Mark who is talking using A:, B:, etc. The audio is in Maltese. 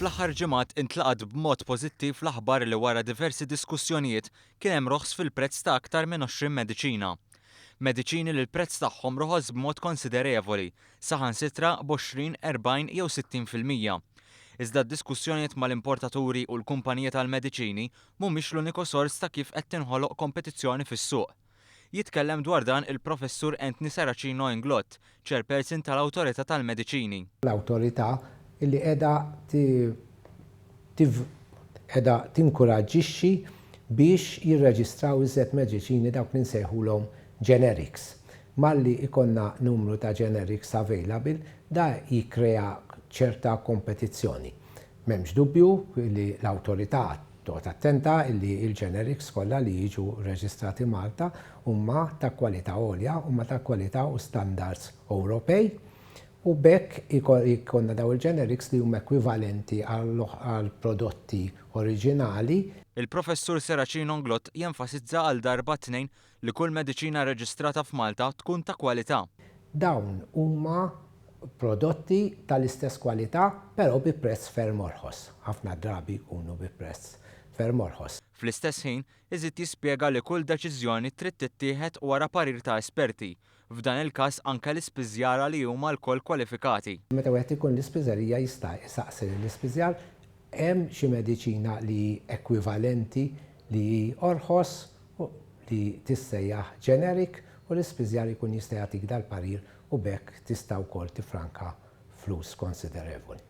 A: Fl-aħħar ġimgħat intlaqgħet b'mod pożittiv l-aħbar li wara diversi diskussjonijiet kien hemm roħs fil-prezz ta' aktar minn 20 mediċina. Mediċini li l-prezz tagħhom roħos b'mod konsiderevoli, saħansitra b'20, 40 jew 60%. Iżda d-diskussjonijiet mal-importaturi u l-kumpaniji tal-mediċini mhumiex l-uniku sors ta' kif qed tinħoloq kompetizzjoni fis-suq. Jitkellem dwar dan il-Professur Anthony Serracino Inglott, Chairperson tal-Awtorità tal-Mediċini.
B: L-Awtorità li qiegħda qiegħda tinkuraġġixxi biex jirreġistraw iżjed mediċini dawk li nsejħulhom generics. Malli jkollna numru ta' generics available, da jikkrea ċerta kompetizzjoni. M'hemmx dubju li l-Awtorità toqgħod attenta li l-generics kollha li jiġu reġistrati Malta huma ta' kwalità għolja, huma ta' kwalità u standards Ewropej u b'hekk ikollna dawn il-generics li huma ekwivalenti għall-prodotti oriġinali.
A: Il-Professur Serracino Nglott jenfasizza għal darba tnejn li kull mediċina rreġistrata f'Malta tkun ta' kwalità.
B: Dawn huma prodotti tal-istess kwalità però bi prezz ferm orħos. Ħafna drabi jkunu bi prezz ferm orħos.
A: Fl-istess ħin, iżid jispjega li kull deċiżjoni trid tittieħed wara parir ta' esperti, f'dan il-każ anke l-ispiżjara li huma lkoll kwalifikati.
B: Meta wieħed ikun l-ispiżerija jista' jsaqsi lill-ispiżjar hemm xi mediċina li hi ekwivalenti li hi orħos u li tissejjaħ generic u l-ispiżjar jkun jista' jagħtik dal-parir u b'hekk tista' wkoll tiffranka flus konsiderevoli.